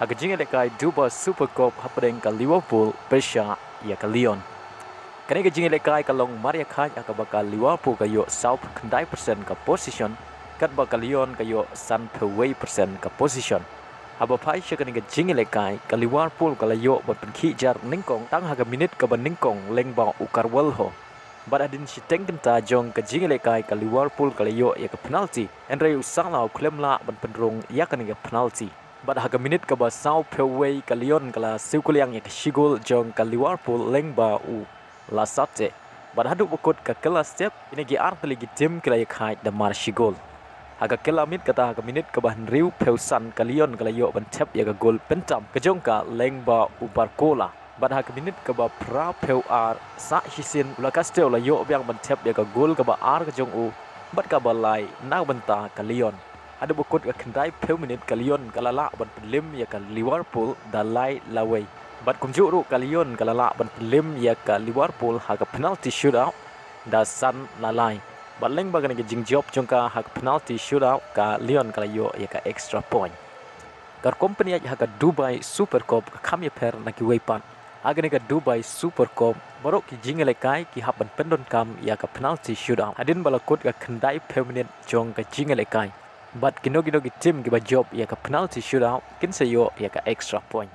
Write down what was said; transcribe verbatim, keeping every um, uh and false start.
Ha ka jingïalehkai Dubai Super Cup hapdeng ka Liverpool pyrshah ïa ka Lyon. Kane ka jingïalehkai ka long mar ïakhaid ha kaba ka Liverpool ka ïoh saw phew khyndai percent ka possession, katba ka Lyon ka ïoh san phew wei percent ka possession. Haba phai sha kane ka jingïalehkai, ka Liverpool ka la ïoh ban pynkhih jar nyngkong tang ha ka minit kaba nyngkong lyngba u Carvalho. Bad hadien shiteng kynta jong ka jingïalehkai, ka Liverpool ka la ïoh ïa ka penalty, hynrei u Salah u khlem lah ban pynrung ïa kane ka penalty. Bad ha ka minit kaba saw phew wei, ka Lyon ka la siew kylliang ïa ka shi gol jong ka Liverpool lyngba u Lacaze. Bad haduh ba kut ka kylla step, kine ki ar tylli ki tim ki la ïakhaid da mar shi gol. Ha ka kylla miet kata, ha ka minit kaba hynriew phew san, ka Lyon ka la ïoh ban thep ïa ka gol pyntam ka jong ka lyngba u Barcola. Bad ha ka minit kaba phra phew ar, sah shisien u Lacaze u la ïoh biang ban thep ïa ka gol kaba ar ka jong u, bad kaba lai na ka bynta ka Lyon. Haduh ba kut ka khyndai phew minit, ka Lyon ka la lah ban pynlem ïa ka Liverpool da lai la wei. Bad kumjuh ruh ka Lyon ka la lah ban pynlem ïa ka Liverpool ha ka penalty shootout da san la lai. Bad lyngba kane ka jingjop jong ka ha ka penalty shootout, ka Lyon ka la ïoh ïa ka extra point. Ka rukom pynïaid ha ka Dubai Super Cup ka kham ïapher na kiwei pat. Ha kane ka Dubai Super Cup, baroh ki jingïalehkai ki hap ban pyndonkam ïa ka penalty shootout hadien ba la kut ka khyndai phew minit jong ka jingïalehkai. Bad kino kino ki tim kiba jop ïa ka penalty shootout kin sa ïoh ïa ka extra point.